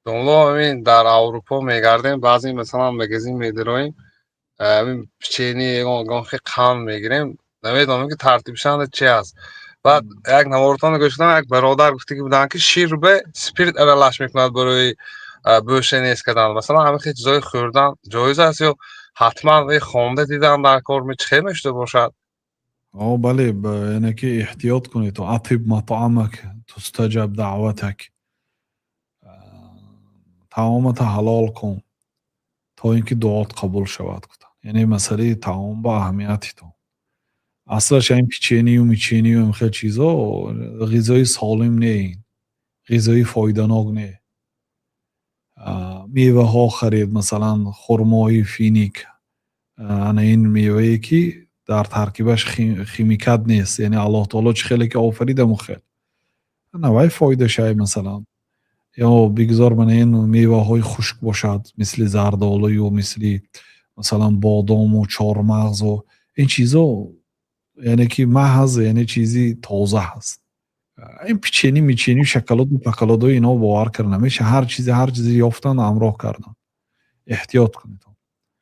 Домло, ҳамин дар Аврупо мегардем, баъзе, масалан, магазин медароем, ҳамин печенье, ягон хел қанд мегирем, намедонем, ки тартибшанда чи аст. Баъд як навортонро гӯш кардам, як бародар гуфтаги буданд, ки шир бе спирт аралаш мекунад барои бӯша нест кардан. Масалан, ҳамин хел чизҳои хӯрдан ҷоиз аст ё ҳатман хонда дидан дар кор чӣ хел мешуда бошад? О, бале, яъне ки эҳтиёт кунед. أطب مطعمك تستجب دعوتك. Таомата ҳалол кун, то ин ки дуот қабул шавад, гуфтанд. Яъне масъалаи таом ба аҳамияти то аслаш ин печенье ю меченье ю ин хел чизо ғизои солим не, ин ғизои фоиданок не. Меваҳо харед, масалан, хурмои финик. Ана ин мевае, ки дар таркибаш химикат нест, яъне Аллоҳ таоло чӣ хеле ки офарид, ҳамон хел. Ана вай фоидашай, масалан. Ё бигзор мана ин меваҳои хушк бошад, мисли зардолую, мисли, масалан, бодому чормағзу ин чизо, яъне ки маҳз, яъне чизи тоза ҳаст. Ин печенье меченье, шоколаду поколадои ино бовар карда намешавад. Ҳар чизе, ҳар чизе ёфтанд, ҳамроҳ карданд. Эҳтиёт кунед.